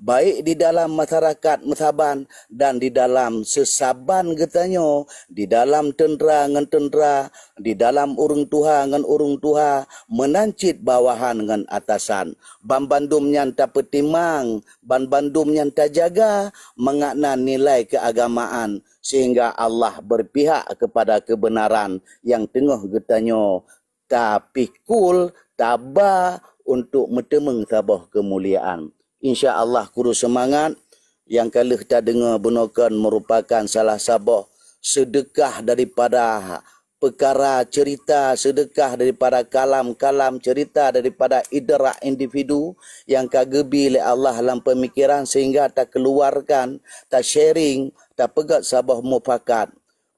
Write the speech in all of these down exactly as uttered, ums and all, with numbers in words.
baik di dalam masyarakat meusaban dan di dalam seusaban geutanyoe, di dalam teuntra ngon teuntra, di dalam ureuëng tuha ngon ureuëng tuha, meunan cit bawahan ngon atasan. Banbandum nyan tapeutimang, banbandum nyan tajaga, mangat na nilai keuagamaan, sehingga Allah berpihak kepada kebenaran nyang teungoh geutanyoe tapikul, taba untuk meuteumeung saboh keumuliaan. Insya Allah, kuru seumangat, nyang ka lheueh tadeungoe bunoe kon meurupakan salah saboh seudeukah daripada peukara ceurita, seudeukah daripada kalam-kalam ceurita daripada idrak individu nyang ka geubi lé Allah lam peumikiran, sehingga takeuluarkan, ta-sharing, tapeugét saboh mufakat.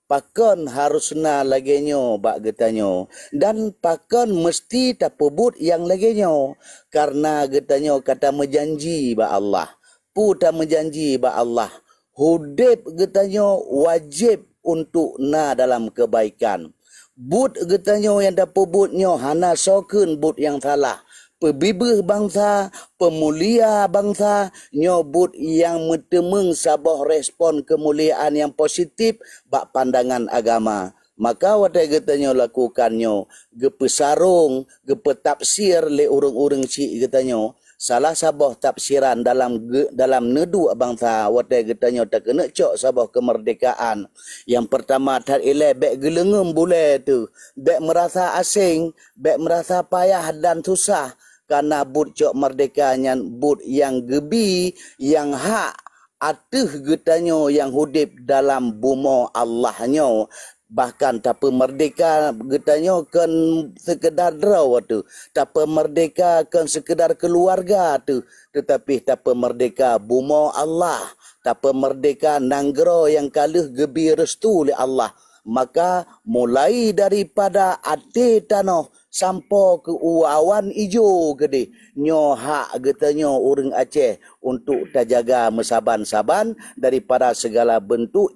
Pakon harus na lagée nyoe bak geutanyoe, dan pakon meuseuti tapeubuet nyang lagée nyoe? Kareuna geutanyoe ka tameujanji bak Allah. Peue tameujanji bak Allah? Udeb geutanyoe wajéb untuk na dalam keubaikan. Buet geutanyoe nyang tapeubuet nyoe hana soe kheun buet nyang salah. Peubibeuh bansa, peumulia bansa, nyoe buet nyang meuteumeung saboh respon keumuliaan nyang positif bak pandangan agama. Maka watée geutanyoe lakukan nyoe, geupeusarong, geupeutafsir lé ureuëng-ureuëng syiek geutanyoe, salah saboh tafsiran dalam ge-, dalam neuduek bansa watée geutanyoe takeuneuk cok saboh keumeurdekaan. Nyang peurtama that ilée bék geuleungeum bulée teuh, bék meurasa aséng, bék meurasa payah dan susah, kareuna buet cok meurdeka nyan buet nyang geubi nyang hak ateueh geutanyoe nyang udeb dalam bumoe Allah nyoe. Bahkan tapeumeurdeka geutanyoe kon seukeudar droe teuh, tapeumeurdeka kon seukeudar keuluwarga teuh, teutapi tapeumeurdeka bumoe Allah, tapeumeurdeka nanggroe nyang ka lheueh geubi restu lé Allah. Maka, mulai daripada até tanoh sampoe keu u awan ijo keudeh, nyoe hak geutanyoe ureuëng Aceh untuk tajaga meusaban-saban daripada segala bentuk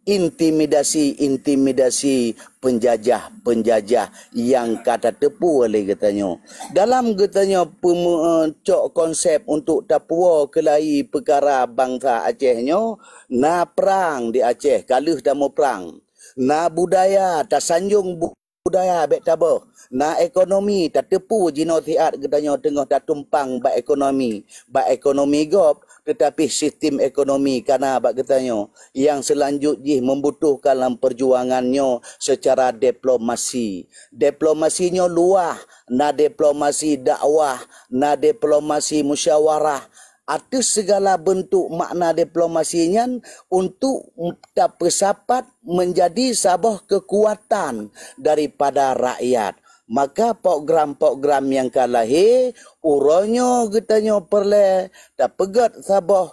intimidasi-intimidasi peunjajah-peunjajah nyang ka tateupeue lé geutanyoe. Dalam geutanyoe peumeucok konsep untuk tapuwoe keulayi peukara bansa Aceh nyoe, na prang di Aceh, ka lheueh tamuprang. Na budaya, tasanjong bu-, budaya bék taboh. Na ekonomi, tateupeue jinoe siat geutanyoe teungoh tatumpang bak ekonomi, bak ekonomi gob, teutapi sistem ekonomi ka na bak geutanyoe. Nyang seulanjut jih membutuhkan lam peujuangan nyoe seucara diplomasi. Diplomasi nyoe luwah, na diplomasi dakwah, na diplomasi musyawarah. Ateueh segala bentuk makna diplomasi nyan untuk tapeusapat menjadi saboh keukuatan daripada rakyat. Maka program-program nyang ka lahé, uroe nyoe geutanyoe peureulée tapeugét saboh,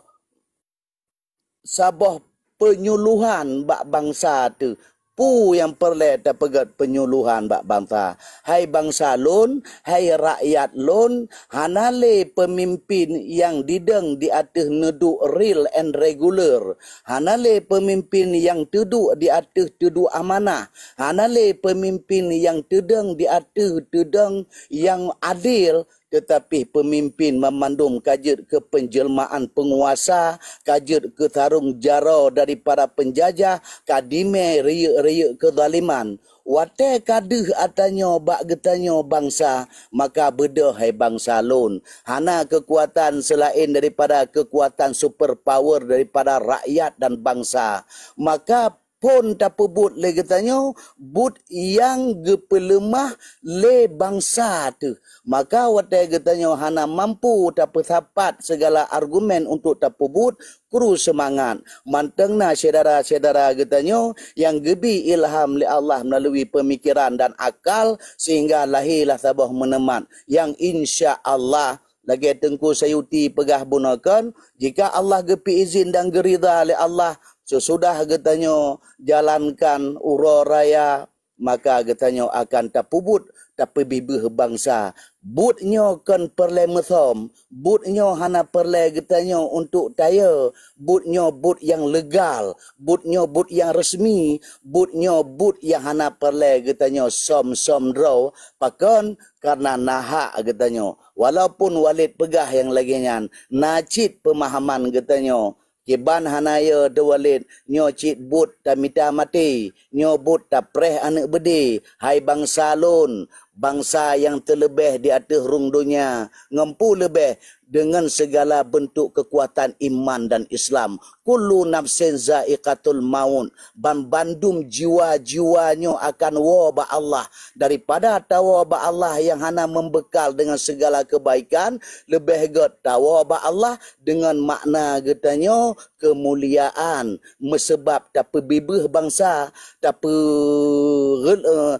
saboh peunyuluhan bak bansa teuh. Peue nyang peureulée tapeugét peunyuluhan bak bansa? Hai bansa lôn, hai rakyat lôn, hana lé peumimpin nyang didong di ateueh neuduek real and regular. Hana lé peumimpin nyang teuduek di ateueh teuduek amanah. Hana lé peumimpin nyang teudong di ateueh teudong nyang adil, teutapi peumimpin banmandum ka jeuet keu peunjeuleumaan peunguasa, ka jeuet keu sarong jaroe daripada peunjajah, ka dimé riyeuk-riyeuk keuzaliman. Watée ka deuh ata nyoe bak geutanyoe bansa, maka beudôh hai bansa lôn. Hana keukuatan seulaén daripada keukuatan super power daripada rakyat dan bansa. Maka phon tapeubuet lé geutanyoe buet nyang geupeuleumah lé bansa teuh. Maka watée geutanyoe hana mampu tapeusapat segala argumen untuk tapeubuet, kru seumangat. Mantong na syedara-syedara geutanyoe nyang geubi ilham lé Allah meulalu peumikiran dan akal, sehingga lahé lah saboh meuneumat nyang insya Allah, lagée Teungku Sayuti peugah bunoe kon, jika Allah geupeuizin dan geuridha lé Allah, seusudah geutanyoe jalankan uroe raya, maka geutanyoe akan tapeubuet tapeubeubaih bansa. Buet nyoe kon peureulée meusom, buet nyoe hana peureulée geutanyoe untuk tayue, buet nyoe buet nyang legal, buet nyoe buet nyang resmi, buet nyoe buet nyang hana peureulée geutanyoe som-som droe. Pakon? Kareuna na hak geutanyoe. Walaupun Walid peugah nyang lagée nyan, na cit peumahaman geutanyoe. Kiban hana yo teuwalét, nyoe cit buet tamita maté, nyoe buet tapreh aneuëk beudé, hai bansa lôn, bansa nyang teuleubeh di ateueh rhueng donya, ngon peue leubeh deungon sigala beuntuk keukuatan iman dan Islam. Kullu nafsin zaiqatul maut, ban bandum jiwa-jiwa nyoe akan woe bak Allah. Daripada tawoe bak Allah nyang hana membeukal deungon sigala keubaikan, leubeh gét tawoe bak Allah deungon makna geutanyoe keumuliaan, meuseubab tapeubeubaih bansa, tapeu-, eh,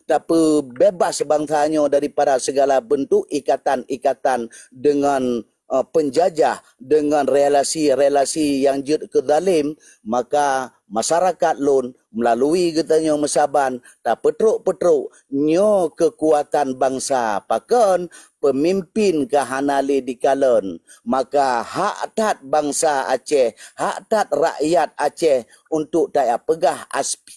tapeubeubaih bansa nyoe daripada sigala beuntuk ikatan-ikatan deungon, eh, peunjajah, deungon relasi-relasi nyang jeuet keu zalem, maka masyarakat lôn meulalu geutanyoe meusaban tapeutrok-peutrok nyoe keukuatan bansa. Pakon? Peumimpin ka hana lé dikalon. Maka hak that bansa Aceh, hak that rakyat Aceh untuk tajak peugah asp-,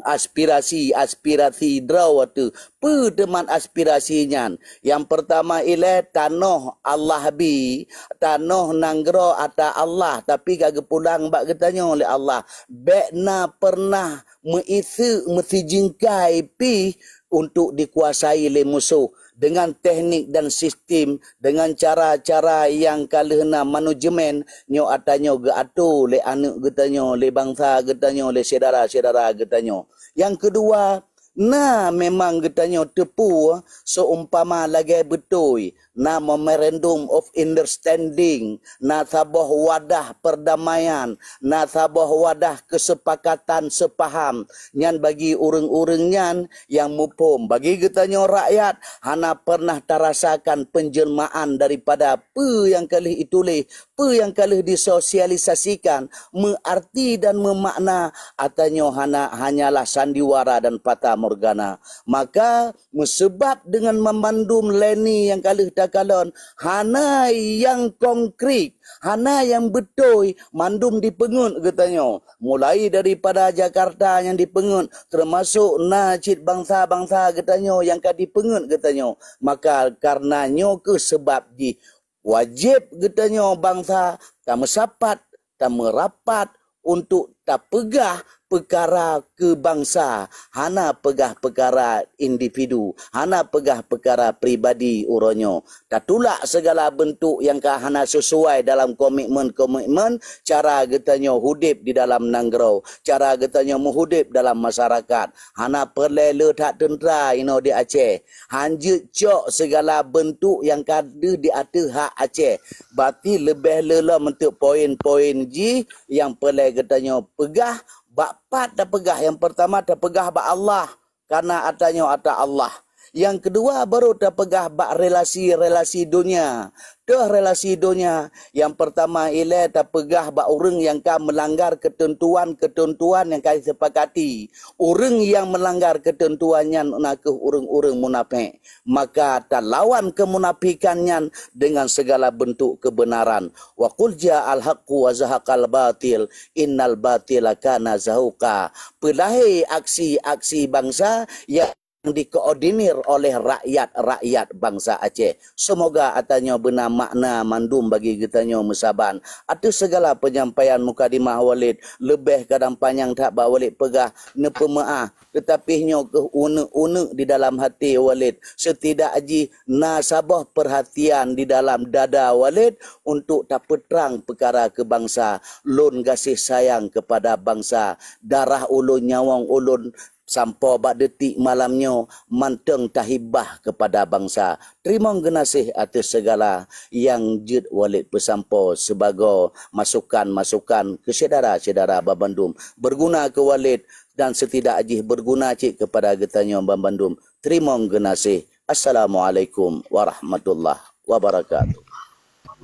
aspirasi-aspirasi droe teuh. Peue teuman aspirasi nyan? Nyang peurtama ilée tanoh Allah bi, tanoh nanggroe ata Allah, tapi ka geupulang bak geutanyoe lé Allah. Bék na peureunah meuiseuk meusijingkai pih untuk dikuasai lé musoh deungon teknik dan sistem, deungon cara-cara nyang ka lheueh na manajemen nyoe ata nyoe geuato lé aneuëk geutanyoe, lé bansa geutanyoe, lé syedara-syedara geutanyoe. Nyang keudua, na memang geutanyoe teupeu seumpama lagée beutôi, na Memorandum of Understanding, na saboh wadah perdamaian, na saboh wadah keusepakatan seupaham. Nyan bagi ureuëng-ureuëng nyan nyang muphom. Bagi geutanyoe rakyat, hana peureunah tarasakan peunjelmaan daripada peue nyang ka lheueh ituléh, peue nyang ka lheueh disosialisasikan, meuarti dan meumakna ata nyoe hana, hanyalah sandiwara dan fatamorgana. Maka, meuseubab deungon banmandum leni nyang ka lheueh takalon, hana nyang konkret, hana nyang beutôi, mandum dipeungeut geutanyoe. Mulai daripada Jakarta nyang dipeungeut, teumasok na cit bansa-bansa geutanyoe nyang ka dipeungeut geutanyoe. Maka, kareuna nyoe keuh seubab jih, wajéb geutanyoe bansa tameusapat, tameurapat untuk tapeugah peukara keu bansa, hana peugah peukara individu, hana peugah peukara pribadi uroe nyoe. Tatulak sigala beuntuk nyang ka hana sisuai dalam komitmen-komitmen cara geutanyoe udeb di dalam nanggroe, cara geutanyoe meuudeb dalam masyarakat. Hana peureulée le that teuntra inoe di Aceh. Hanjeuet cok sigala beuntuk nyang ka deuh di ateueh hak Aceh. Berarti leubeh le lom untuk poin-poin jih nyang peureulée geutanyoe peugah, bak pat tapeugah. Nyang peurtama tapeugah bak Allah, kareuna ata nyoe ata Allah. Nyang keudua baru tapeugah bak relasi-relasi donya. Toh relasi donya, nyang peurtama ilée tapeugah bak ureuëng nyang ka meulanggar keuteuntuan-keuteuntuan nyang ka disepakati. Ureuëng nyang meulanggar keuteuntuan nyan nakeuh ureuëng-ureuëng munafék. Maka talawan keumunafikan nyan deungon sigala beuntuk keubeunaran. Wa qul ja'al haqqu wa zahaqal batil, innal batila kana zahuqa. Peulahé aksi-aksi bansa nyang dikoordinir oleh rakyat-rakyat bansa Aceh. Seumoga ata nyoe beuna makna mandum bagi geutanyoe meusaban. Ateueh sigala peunyampaian mukadimah Walid, leubeh kadang panyang that bak Walid peugah, neupeumeuáh. Teutapi nyoe keuh uneuk-uneuk di dalam hati Walid. Seutidak jih na saboh peurhatian di dalam dada Walid untuk tapeutrang peukara keu bansa. Lôn gaséh sayang keupada bansa. Darah ulôn, nyawöng ulôn, sampoe bak detik malam nyoe mantong tahibah keupada bansa. Teurimong geunaséh ateueh sigala nyang jeuet Walid peusampoe sibagoe masukan-masukan keu syedara-syedara banmandum. Beuguna keu Walid dan seutidak jih beuguna cit keupada geutanyoe banmandum. Teurimong geunaséh. Assalamualaikum warahmatullahi wabarakatuh.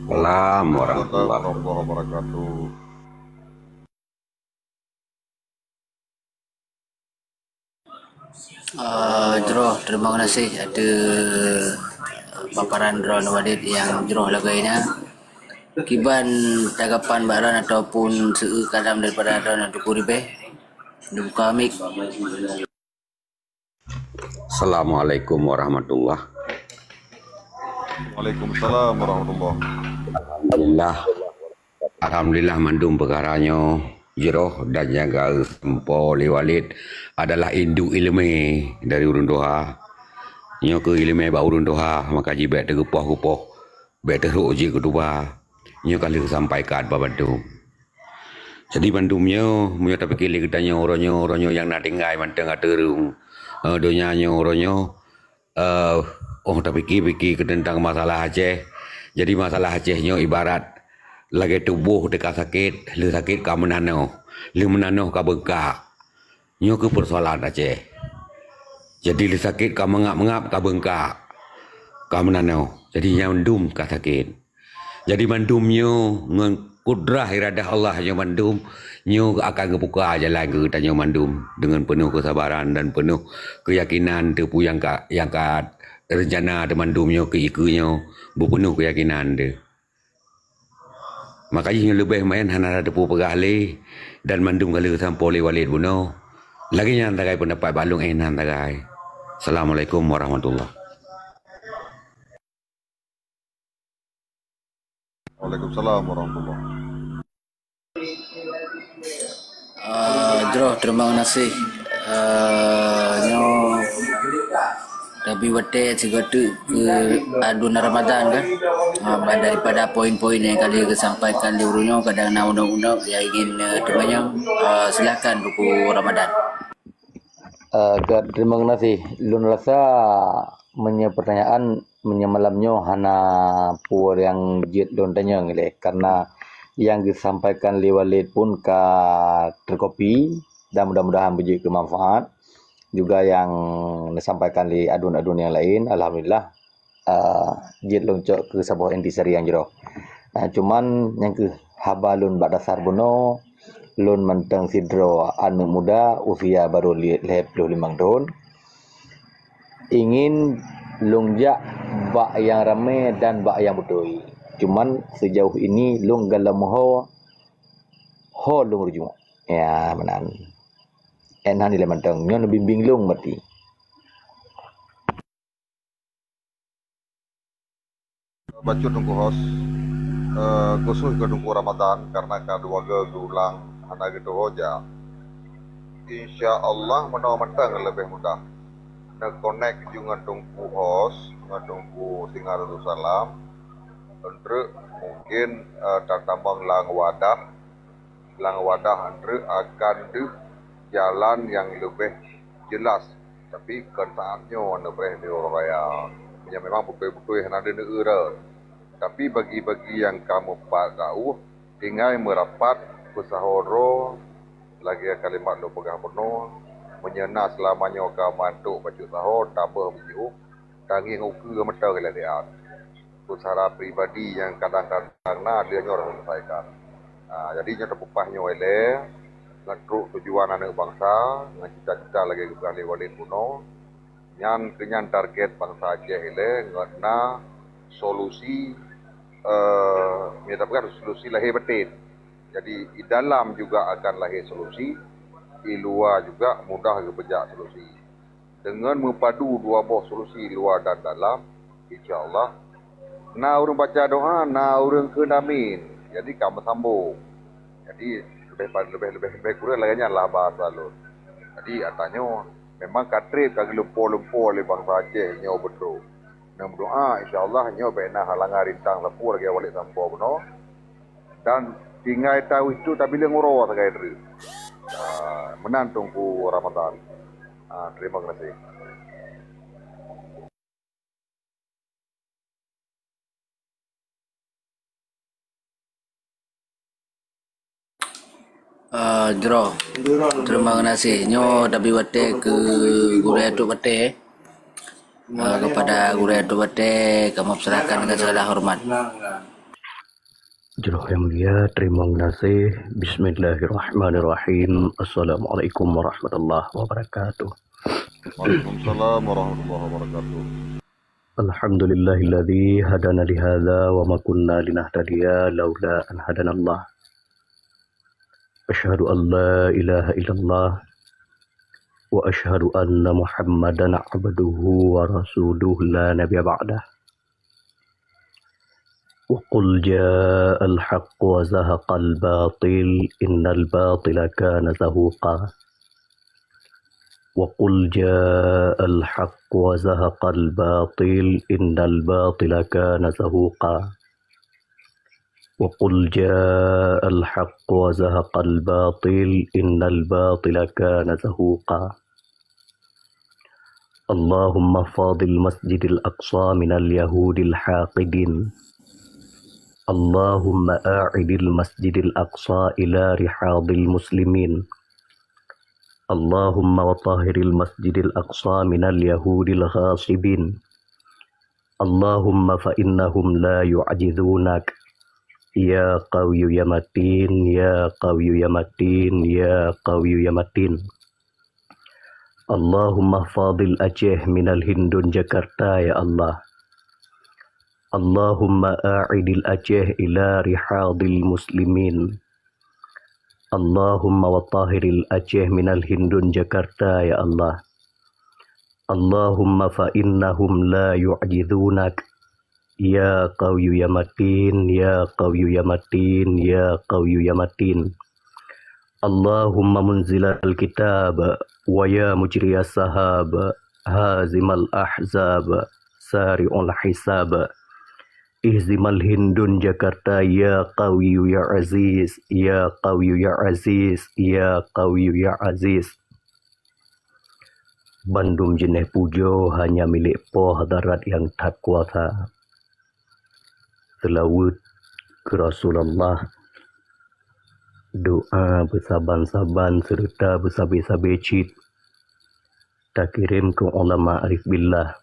Salam warahmatullahi wabarakatuh. Uh, jroh, terima kasih ada paparan droen Walid nyang jroh lagée nyan. Kiban tanggapan bak droen ataupun seueu kalam daripada droen Teungku Ribeh? Dibuka mik. Assalamualaikum warahmatullah. Waalaikumsalam warahmatullah. Alhamdulillah. Alhamdulillah mandum peukara nyoe jroh dan nyang geusampoe lé Walid adalah induk ileumé dari ureuëng tuha. Nyoe keuh ileumé bak ureuëng tuha maka jibék teugeupoh-geupoh, bék teurhok jih keu tuba. Nyoe ka lheueh sampaikan bak bandum. Jadi bandum nyoe meunyoe tapike lé geutanyoe uroe nyoe, uroe nyoe nyang na tinggai mantong ateueh donya nyoe uroe nyoe, eh, oh tapike-pike keu teuntang masalah Aceh. Jadi masalah Aceh nyoe ibarat lagée tuboh teuka sakét, lheueh sakét ka meunanoh, lheueh meunanoh ka beungkak. Nyoe keuh peusoalan Aceh. Jadi lheueh sakét ka meungab-meungab ka beungkak, ka meunanoh. Jadi nyang dum ka sakét. Jadi mandum nyoe ngon kudrah iradah Allah nyoe mandum nyoe akan geubuka jalan keu geutanyoe mandum deungon peunoh keusabaran dan peunoh keuyakinan teupeu nyang ka nyang ka reuncana teu mandum nyoe keu ikeue nyoe beupeunoh keuyakinan teu. Maka jih nyoe leubeh meu'en hana teupeu peugah lé dan mandum ka lheueh sampoe lé Walid bunoe. Lagée nyan tagai peundapat bak lôn eh nan tagai. Assalamualaikum warahmatullah. Waalaikumsalam warahmatullah. Uh, jroh terima kasih uh, nyoe Nabi watée sigoe teuk keu adun Ramadan kan. Uh, daripada poin-poin yang kali disampaikan di urunyo kadang na unek-unek yang ingin uh, teumanyong uh, silakan buku Ramadan. Uh, terima kasih. Lun rasa meunyoe pertanyaan meunyoe malam nyoe hana peue nyang jeuet lôn tanyong ilée karena nyang geusampaikan lé Walid pun ka terkopi dan mudah-mudahan beujeuet keu manfaat juga nyang disampaikan lé adun-adun nyang laén alhamdulillah uh, jeuet lôn cok keu saboh intisari nyang jroh. Uh, cuman nyang keuh haba lôn bak dasar bunoe lôn mantong sidroe aneuk muda usia baru lhée ploh limong thon ingin lôn jak bak nyang ramé dan bak nyang beutôi. Cuman sejauh ini lôn galom ho ho lôn rujuk. Ya meunan. Enhan ilée mantong nyoe bimbing lôn meuti. Bacut Teungku Hos, uh, khusus keu Teungku Ramadan karena ka dua ga geulang hana geutuho jak. Insya Allah meunoe mantong leubeh mudah. Neukonek ju ngon Teungku Hos, ngon Teungku Singa Darussalam. Entruk mungkin uh, tatamong lam wadah, lam wadah entruk akan deuh jalan nyang leubeh jelas. Tapi kon saat nyoe neubreh di uroe raya. Meunyoe memang beutôi-beutôi hana deuneu'eu rot. Tapi bagi-bagi nyang ka meupat daoh, tinggai meurapat peusaho droe lagée kalimat lôn peugah bunoe, meunyoe na seulama nyoe ka mantuk bacut saho, tabeuh beujiôh, tangieng ukeue meuteulée-lée. Peusara pribadi nyang kadang-kadang na lheueh nyoe taselesaikan. Ha, jadi nyoe teupeupah nyoe ilée, ngon trok tujuan aneuëk bansa, ngon cita-cita lagée geupeugah lé Walid bunoe, nyan keuh nyan target bansa Aceh ilée ngon na solusi eh, mita peugah solusi lahé baten. Jadi di dalam juga akan lahé solusi, di luwa juga mudah geupeujak solusi. Deungon meupadu dua boh solusi luwa dan dalam, insya Allah na ureuëng baca doa, na ureuëng kheun amin. Jadi ka meusambong. Jadi leubeh leubeh leubeh kureueng lagée nyan lah bahasa lôn. Jadi atanyoe memang ka treb ka geulumpo-lumpo lé bansa Aceh nyoe beutôi. Nyang meudoa insya Allah nyoe bék na halangan rintang sapeue lagée Walid sampoe bunoe. Dan tinggai tawi tu tabileng uroe sagai dreuh. Ah, meunan Teungku Ramadan. Ah, terima kasih. Uh, jroh. Terima kasih. Nyoe tapi watée ke gurée tu watée. Uh, kepada gurée tu watée kamu persilakan dengan segala hormat. Jroh yang mulia, terima kasih. Bismillahirrahmanirrahim. Assalamualaikum warahmatullahi wabarakatuh. Waalaikumsalam warahmatullahi wabarakatuh. Alhamdulillahilladzi hadana lihadza wa ma kunna linahtadiya laula an hadanallah. Asyhadu an la ilaha illallah wa asyhadu anna Muhammadan abduhu wa rasuluh la nabiyya ba'dah. Wa qul ja'al haqq wa zahaqal batil innal batila kana zahuqa. Wa qul ja'al haqq wa zahaqal batil innal batila kana zahuqa. Wa qul ja'al haqq wa zahaqal batil innal batila kana zahuqa. Allahumma fadil Masjidil Aqsa minal yahudil haqidin. Allahumma a'idil Masjidil Aqsa ila rihadil muslimin. Allahumma wa tahhiril Masjidil Aqsa minal yahudil ghasibin. Allahumma fa innahum la yu'jizunak. Ya qawiyyu ya matin, ya qawiyyu ya matin, ya qawiyyu ya matin. Allahumma fadil Aceh minal hindun Jakarta ya Allah. Allahumma a'idil Aceh ila rihadil muslimin. Allahumma wa tahhiril Aceh minal hindun Jakarta ya Allah. Allahumma fa innahum la yu'jizunak. Ya qawiyyu ya matin, ya qawiyyu ya matin, ya qawiyyu ya matin. Allahumma munzilal kitab, wa ya mujriyas sahab, hazimal ahzab, sari'ul hisab. Ihzimal hindun Jakarta ya qawiyyu ya aziz, ya qawiyyu ya aziz, ya qawiyyu ya aziz. Bandum jeuneh pujoe hanya milék Po Hadarat nyang that kuasa. Seulaweuet keu Rasulullah, doa beusaban-saban seureuta beusabe-sabe cit takirém keu ulama arif billah,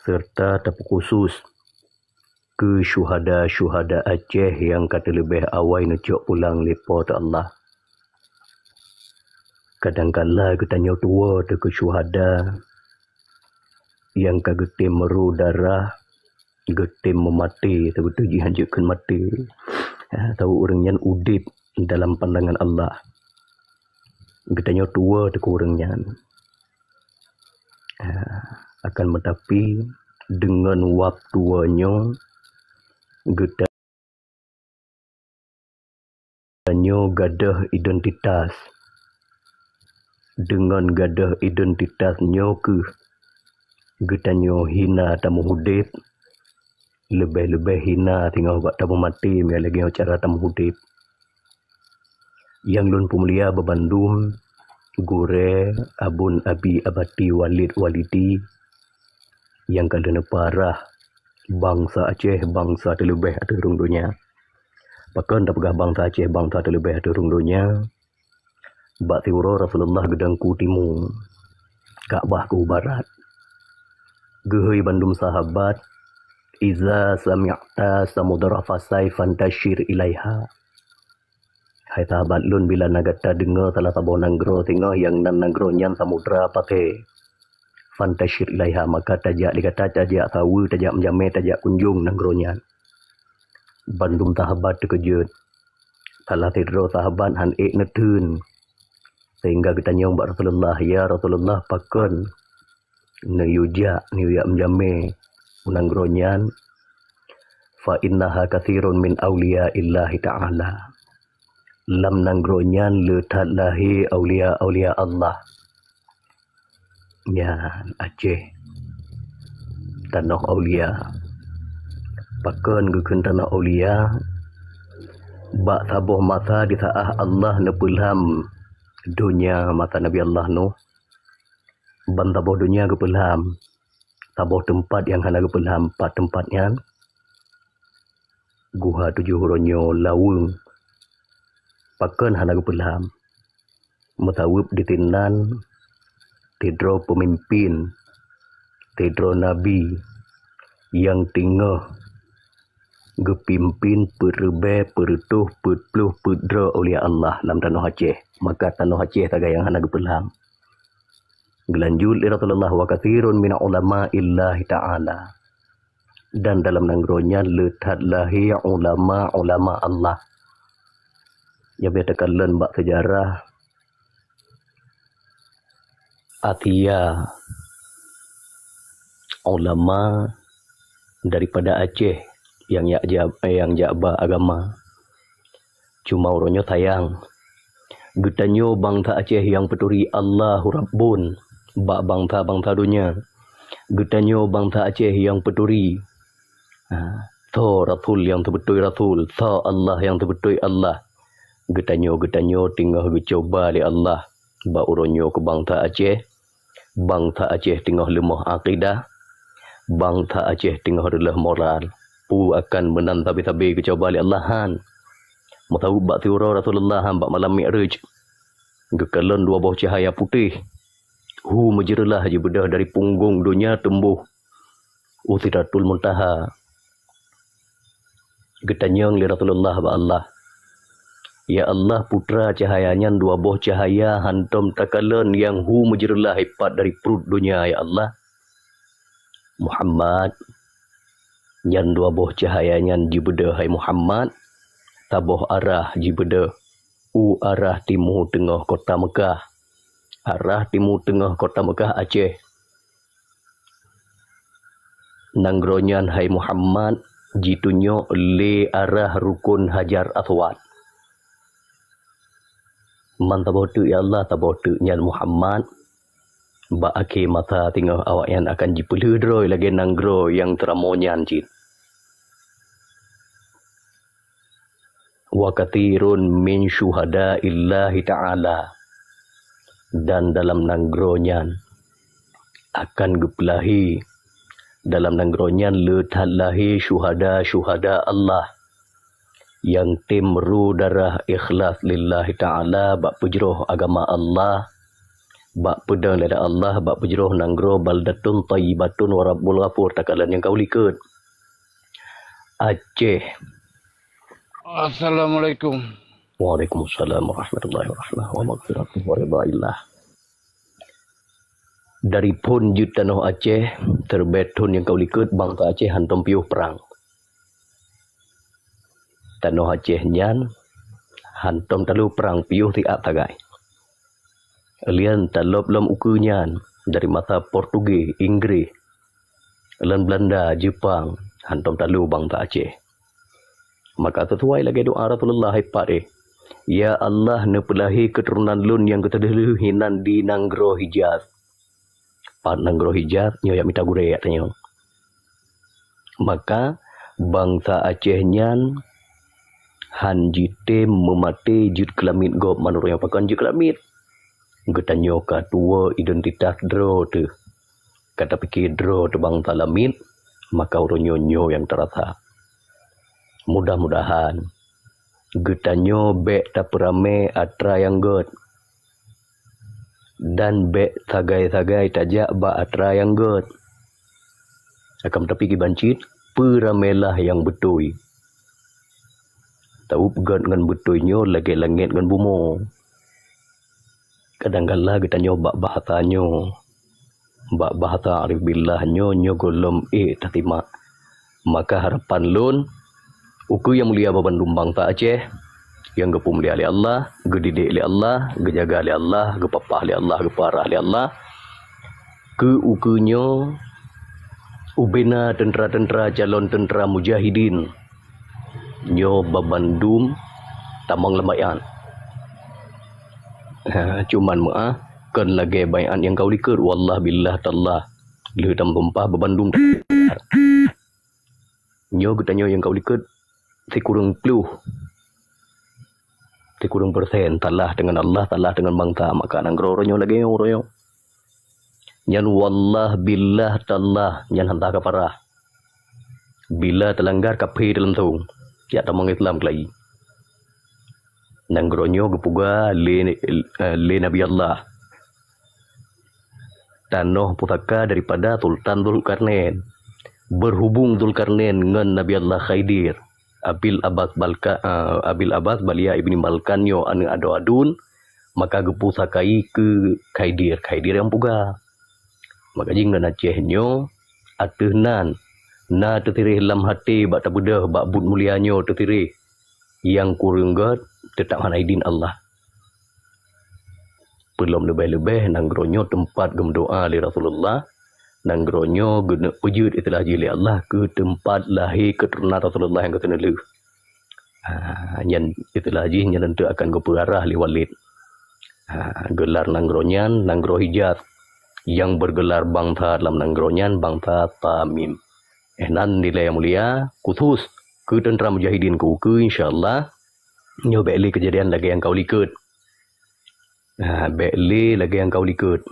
seureuta tapeukusus keu syuhada-syuhada Aceh nyang ka teuleubeh awai neucok pulang lé Po teu Allah. Kadangkala geutanyoe tuwoe teuh keu syuhada nyang ka geutem meurô darah, geutem meumaté, sabeutôi jih hanjeuet kheun maté. Ah, saboh ureuëng nyan udeb dalam pandangan Allah. Geutanyoe tuwoe teuh keu ureuëng nyan. Ah, akan meutapi, deungon wab tuwoe nyoe, geuta- Tanyoe gadôh identitas. Deungon gadôh identitas nyoe kheueh geutanyoe hina tameuhudeb, leubeh-leubeh hina singoh bak tameumaté meunyo lagée nyoe cara tameuhudeb. Nyang lôn peumulia beubandum, gurée, abon, abi, abati, walid, walidi, nyang ka lheueh neupeurah bansa Aceh, bansa teuleubeh ateueh rhueng donya. Pakon tapeugah bansa Aceh, bansa teuleubeh ateueh rhueng donya? Bak siuroe Rasulullah geudong ku timu, Ka'bah ku barat. Geuhôi bandum sahabat, "Iza sami'ta samudra fasai fantashir ilaiha." Hai sahabat lôn, bila na gata deungoe salah saboh nanggroe singoh nyang nan nanggroe nyan samudra paté, fantashir ilaiha, maka tajak lé gata, tajak saweue, tajak meujamé, tajak kunjong nanggroe nyan. Bandum sahabat teukeujot. Salah sidroe sahabat han ék neutheun, sehingga geutanyong bak Rasulullah, "Ya Rasulullah, pakon neuyue jak, neuyue jak meujamé u nanggroe nyan?" "Fa innaha katsirun min auliya illahi ta'ala." Lam nanggroe nyan le that lahé aulia-aulia Allah. Nyan Aceh, tanoh aulia. Pakon geukheun tanoh aulia? Bak saboh masa di saát Allah neupeulham donya masa Nabi Allah Nuh. Ban saboh donya geupeulham, saboh teumpat nyang hana geupeulham. Pat teumpat nyan? Guha Tujoh Uroe Nyoe, Laweueng. Pakon hana geupeulham? Meusaweub di sinan sidroe peumimpén, sidroe nabi nyang teungoh geupimpén peuet ribée, peuet reutôh, peuet ploh, peuet droe aulia Allah lam tanoh Aceh. Maka tanoh Aceh sagai nyang hana geupeulham. Geulanjut lé Rasulullah, "Wa katsirun min ulama'illahi ta'ala." Dan dalam nanggroe nyan le that lahé ulama-ulama Allah. Nyoe bèk takalon bak seujarah Asia, ulama daripada Aceh nyang jak, jak, nyang jak ba agama. Cuma uroe nyoe sayang, geutanyoe bansa Aceh nyang peuturi Allahu Rabbun bak bansa-bansa donya. Geutanyoe bansa Aceh nyang peuturi, ha, soe Rasul nyang seubeutôi Rasul, soe Allah nyang seubeutôi Allah. Geutanyoe, geutanyoe teungoh geucuba lé Allah bak uroe nyoe keu bansa Aceh. Bansa Aceh teungoh leumoh akidah, bansa Aceh teungoh reuloh moral. Peue akan meunan sabe-sabe geucuba lé Allah? Han. Meusaboh bak siuroe Rasulullah han bak malam Mi'raj, geukalon dua boh cahya putéh hu meujeureulah jibeudôh dari punggong donya teumbôh u Sidratul Muntaha. Geutanyong lé Rasulullah bak Allah, "Ya Allah, peue teuma cahya nyan dua boh cahya hantom takalon nyang hu meujeureulah ipat dari pruet donya, ya Allah?" "Muhammad, nyan dua boh cahya nyan jibeudôh, hai Muhammad, saboh arah jibeudôh, u arah timu teungoh kota Meukah, arah timu teungoh kota Meukah Aceh. Nanggroe nyan, hai Muhammad, jitunyok lé arah Rukun Hajar Aswad." "Man saboh teuk, ya Allah?" "Saboh teuk nyan, Muhammad, bak akhé masa teungoh awaknyan akan jipeulheueh droe lagée nanggroe nyang teuramoe nyan cit." "Wa katsirun min syuhada'illahi ta'ala," dan dalam nanggroe nyan akan geupeulahé, dalam nanggroe nyan le that lahé syuhada-syuhada Allah nyang tem ru darah ikhlas lillahi ta'ala bak peujroh agama Allah, bak peudong lidah Allah, bak peujroh nanggroe baldatun thayyibatun wa rabbun ghafur, takalon nyang ka u likot. Aceh. Assalamualaikum. Waalaikumsalam warahmatullahi wabarakatuh. Wa maghfiratuh wa ridha illah. Dari phon jeuet tanoh Aceh, teureubeue thon nyang ka u likot, bansa Aceh hantom piôh prang. Tanoh Aceh nyan hantom talo prang, piôh siat sagai. Lian talop lom ukeue nyan dari masa Portugis, Inggris, lom Belanda, Jepang, hantom talo bansa Aceh. Maka sisuai lagée doa Rasulullah hai pat éh, "Ya Allah, neupeulahé keuturonan lôn nyang keuteuh lheueh hinan di nanggroe Hijaz." Pat nanggroe Hijaz nyoe jak mita gurée jak tanyong. Maka bansa Aceh nyan han jitem meumaté jeuet keu lamiet gob, man uroe nyoe pakon jeuet keu lamiet. Geutanyoe ka tuwoe identitas droe teuh. Ka tapike droe teuh bansa lamiet, maka uroe nyoe nyoe nyang tarasa. Mudah-mudahan geutanyoe bék tapeuramé atra nyang gét, dan bék sagai-sagai tajak bak atra nyang gét. Akan tapi kiban cit, peuraméllah nyang beutôi. Taweueb gét ngon beutôi nyoe lagée langét ngon bumoe. Kadang kala geutanyoe bak bahasa nyoe, bak bahasa arif billah nyoe, nyoe gohlom ék tasimak. Maka harapan lôn, ukeue nyang mulia bak bandum bansa Aceh, nyang geupeumulia lé Allah, geudidik lé Allah, geujaga lé Allah, geupapah lé Allah, geupeurah lé Allah, keu ukeue nyoe ubena teuntra-teuntra calon teuntra mujahidin nyoe bak bandum tamong lam baiat. Ha, cuman meuáh, kon lagée baiat nyang ka u likot, wallah billah tallah, lheueh tameusumpah bak bandum. Nyoe geutanyoe nyang ka u likot sikureueng ploh, sikureueng persen salah deungon Allah, salah deungon bansa, maka nanggroe uroe nyoe lagée nyoe uroe nyoe. Nyan wallah billah tallah, nyan hana ka parah. Bila teulanggar kaphé teuh langsong, jak tamong Islam keulayi. Nanggroe nyoe geupeugah lé, eh, lé Nabi Allah, tanoh pusaka daripada Sultan Zulkarnain. Berhubung Zulkarnain ngon Nabi Allah Khidir, Abil Abbas Balka-, eh, Abil Abbas Balia ibni Balkan nyoe aneuëk adoe aduen, maka geupusakai keu Khaidir, Khaidir nyang peugah. Maka jih ngon Aceh nyoe, ateueh nan, na teusiréh lam até bak tabeudôh bak buet mulia nyoe teusiréh, nyang kureueng göt teutap hana idin Allah. Peulom leubeh-leubeh nanggroe nyoe teumpat geumeudoá lé Rasulullah, nanggroe nyoe geuneuk peujeuet istilah jih lé Allah keu teumpat lahé keuturonan Rasulullah nyang geuteuneulheueh. Ha, nyan istilah jih nyan teuk akan geupeuarah lé Walid. Ha, geular nanggroe nyan nanggroe Hijaz, nyang beugelar bansa lam nanggroe nyan bansa Tamim. Eh, nan nilai nyang mulia khusus keu teuntra mujahidin keu ukeue, insya Allah, nyoe bék lé keujadian lagée nyang ka u likot. Ha, bék lé lagée nyang ka u likot.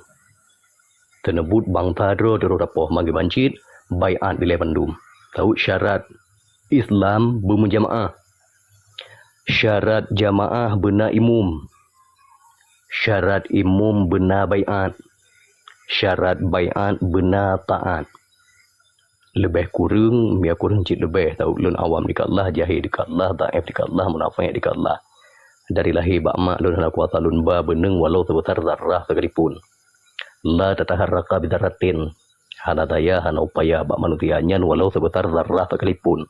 Teuneubut bansa droe teurôh tapoh manggé bancit, baiat dilée bandum. Tahu syarat Islam beumeujamaah. Syarat jamaah beuna imum. Syarat imum beuna baiat. Syarat baiat beuna taat. Leubeh kureueng, mia kureueng cit leubeh, tahu lôn awam dikeue Allah, jahé dikeue Allah, dhaif dikeue Allah, munafék dikeue Allah. Dari lahé bak mak lôn hana kuasa lôn ba beuneung walau seubeutar zarrah sekalipun. La tataharraqa bidzarratin. Hana daya, hana upaya bak manusia nyan walau seubeutar zarrah sekalipun.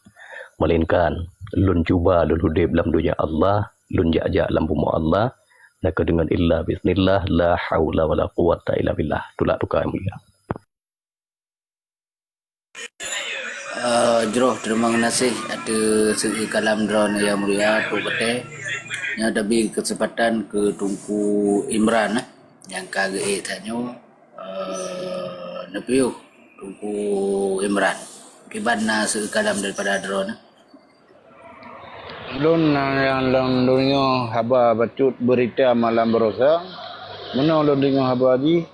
Melainkan lôn cuba lôn udeb lam donya Allah, lôn jak-jak lam bumoe Allah, na keudeungon illa bismillah, la haula wala quwwata illa billah. Tulak tuka nyang mulia. Eh, jroh teurimong geunaséh ateueh seu kalam droeneuh nyang mulia Teungku Batée. Nyoe tabi keuseumpatan keu Teungku Imran, eh, nyang ka geuék tanyoe, eh, neupiôh Teungku Imran. Kiban na seu kalam daripada droeneuh. Lôn nyang lôn deungoe haba bacut beurita malam baroesa, meunoe lôn deungoe haba jih,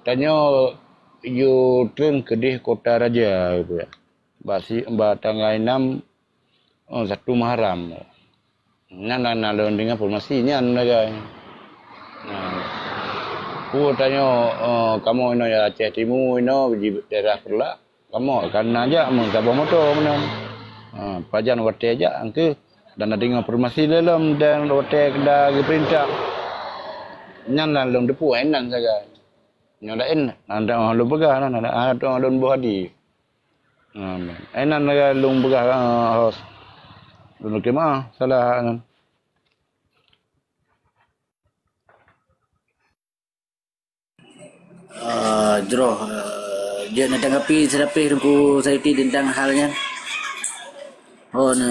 tanyoe yue treun keudeh Kota Raja, gitu ya. Bak si, bak tanggai enam, oh, satu Muharram. Nyan na, na lôn deungoe informasi nyan sagai. Nah, peue tanyoe, eh, kamoe inoe ya Aceh Timu inoe, di daerah Peureulak, kamoe ka na jak meusaboh moto meunan. Ha, pajan watée jak engkeuh dan na deungoe informasi lé lom dan watée ka geupeurintah. Nyan na lôn teupeu inan sagai. Nyoe laén, na lôn peugah, na, na, na lôn boh hadi. Amin. Inan lagée lôn peugah, ah, hos. Lôn keumaah salah nyan. Ah, jroh, ah, jeuet neutanggapi seulapeh Teungku Sayuti teuntang hal nyan. Oh, na,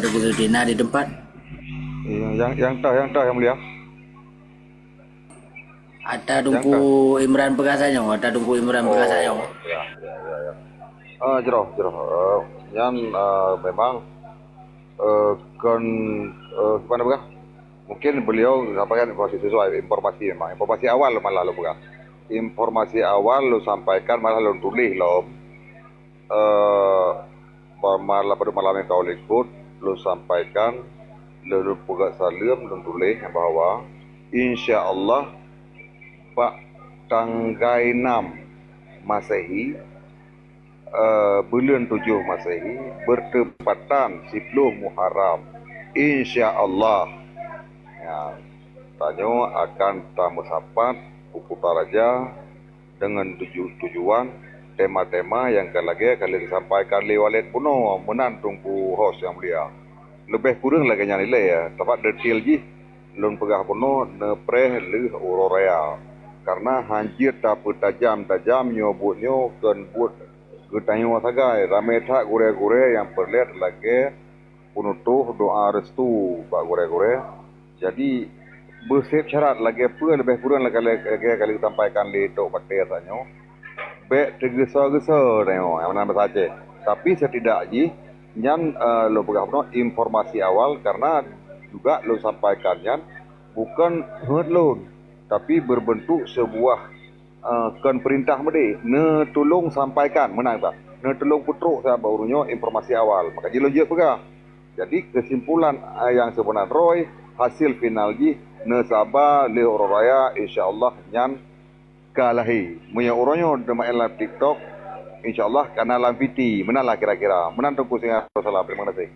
Teungku Sayuti na di teumpat. Iya, nyang, nyang toh, nyang toh, Yang Mulia. Ata Teungku Imran peugah tanyoe, ata Teungku Imran peugah tanyoe. Ya, ya, ya, ya. Ah, jroh, jroh. Eh, nyan, eh, memang, eh, kon, eh, gimana peugah? Mungkin beliau sampaikan informasi sesuai, informasi memang. Informasi awal malah lôn peugah. Informasi awal lôn sampaikan malah lôn tuléh lom. Eh, ba-, malam, pada malam nyang ka lheueh likot, lôn sampaikan, lôn, lôn peugah saleuem, lôn tuléh bahwa, insya Allah, bak tanggai enam Masehi, eh, buleuen tujoh Masehi, bertepatan siploh Muharram, insya Allah, ya, tanyoe akan tameusapat u Kota Raja, deungon tuju-, tujuan tema-tema nyang ka lagée ka lheueh geusampaikan lé Walid bunoe meunan Teungku hos nyang mulia. Leubeh kureueng lagée nyan ilée, ya, sabab detail jih lôn peugah bunoe neupreh lheueh uroe raya. Kareuna hanjeuet tapeutajam-tajam nyoe buet nyoe kon buet geutanyoe sagai, ramé that gurée-gurée nyang peureulée lagée peunutoh doa restu bak gurée-gurée. Jadi, beuseb syarat lagée peue leubeh kureueng lagée, lagée ka lheueh sampaikan lé Tok Batée tanyoe, bék teugeusa-geusa tanyoe, nyang meunan basa Aceh. Tapi setidak jih, nyan, eh, lôn peugah bunoe informasi awal, karena juga lôn sampaikan nyan bukon heuet lôn, tapi berbentuk sebuah eh, kon peurintah meudeh, neutulông sampaikan, meunan bah, neutulông peutrok saban ureuëng nyoe informasi awal. Maka jih lôn jeuet peugah. Jadi, keusimpulan, eh, nyang sibeuna droe, hasil final jih, neusaba lheueh uroe raya, insya Allah nyan ka lahé. Meunyoe uroe nyoe teuma lam TikTok, insya Allah ka na lam P T, meunan lah kira-kira. Meunan Teungku Singa, wassalam. Terima kasih.